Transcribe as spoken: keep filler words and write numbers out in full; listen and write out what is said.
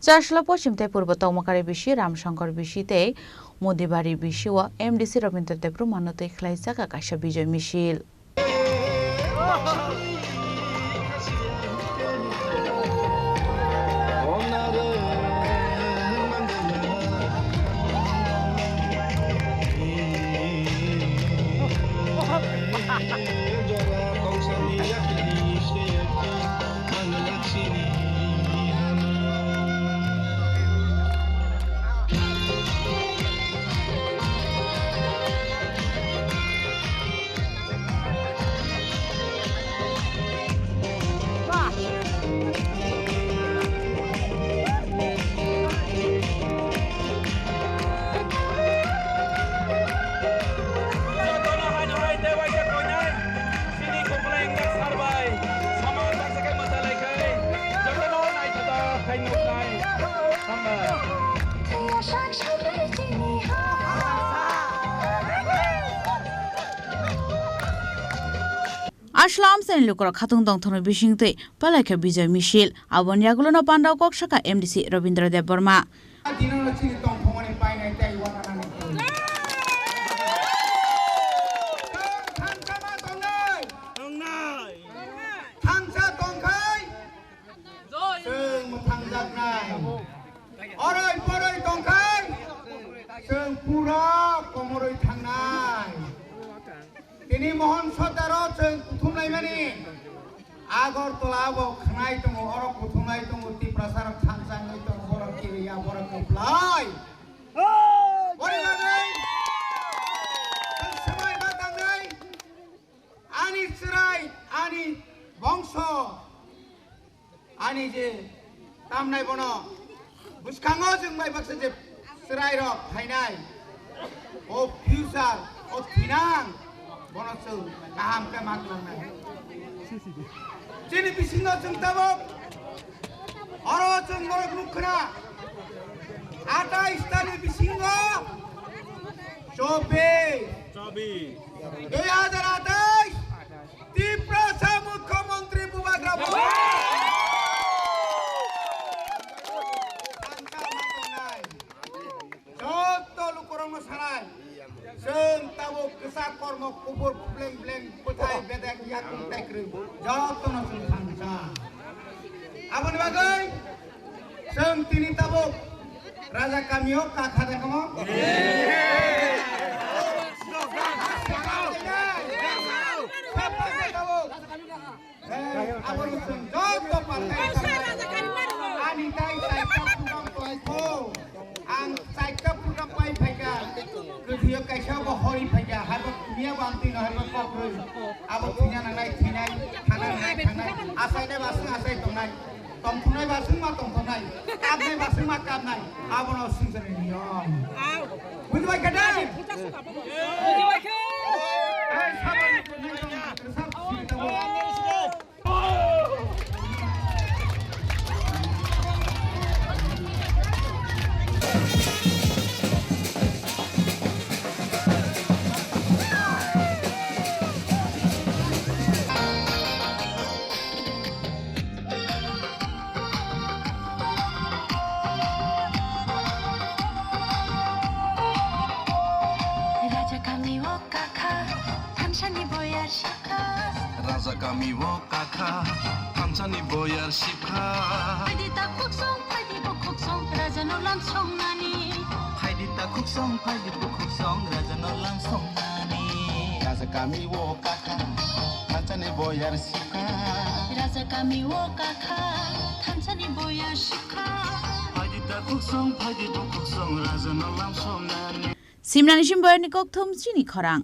Chasla pochim tei purbo Tongmokari bisi, Ramshankar bisi tei Modibari bisi o M D C Rabindra Debbarma no twi khlaijak kaisa bijoy misil. Jotono hai hai tei waisa koinai chini Kopla Inglak sar bai samung baksa khe mwchalaikhe jotono naithotok khai nuknai. Hambai. Aslam chini lukurok khatung tongthokni bisingtwi palaikha bijoy misil. Aboni yagulono pandao kok sakha M D C Rabindra Debbarma. Dino no chini tongthokmani painai tei uananani twi. Chwng thangsa ma tongnai. Thangsa tongkhai. Chwng mwthangjaknai. Oroi poroi tongkhai. Chwng pura komoroi thangnai. Tini Mohon Sodaro chwng kuthumlaimani. Agartala bo khwnai tongo, oro kuthumlai tongo, Tiprasa rok thansa wngwi tongo, borok kiriya, borok kwplai. Boni bagwi chwng swbai ma tangnai, ani chwrai, ani bongso, ani je tamnai bono bwskango chwng bai baksa je chwrai rok phainai, o future, o thinang, bono chwng kaham khe ma klangnai. Chini bisingo chwng tabuk, oro chwng norok nukha na, atais tani bisingo chobbish, dui hajar atais, Tiprasa Mukhyamantri Bubagra bo. Joto lukurokno sanai, chwng tabuk kwchak kormo kubur bleng bleng bwthai bedek yakung tai kwrwi jotono chwng thangsa. Aboni bagwi chwng tini tabuk Raja Kamio kakha de kamo. Tabuk. Hey, abo chwng joto pathai ani tai chaita program tongkho. Ang chaita program pai phaikha. Kwthwio kaisa bo hori phaikha. Haibo miya bantino haibo kokrwi. Abo thwina nangnai thwinai, thana nangnai thangnai. Achainai ba chwng achai tongnai. Tongthoknai ba chwng ma tongthoknai. Kapnai ba chwng ma kapnai. Abono swngcharni niyom. Bujibai kha de? Bujibai kha. Hey, sabari kwrwsap sini tongo. Raja kami o kakha, thansani boyar sipkha. Raja kami o kakha, thansani boyar sipkha. Phaidi ta khuksong, phaidi bo khuksong, raja no lam songnani. Phaidi ta khuksong, phaidi bo khuksong, raja no lam songnani. Raja kami o kakha, thansani boyar sipkha. Raja kami o kakha, thansani boyar sipkha. Phaidi ta khuksong, phaidi bo khuksong, raja no lam songnani. Simnani sim boyarni kokthum chini khorang.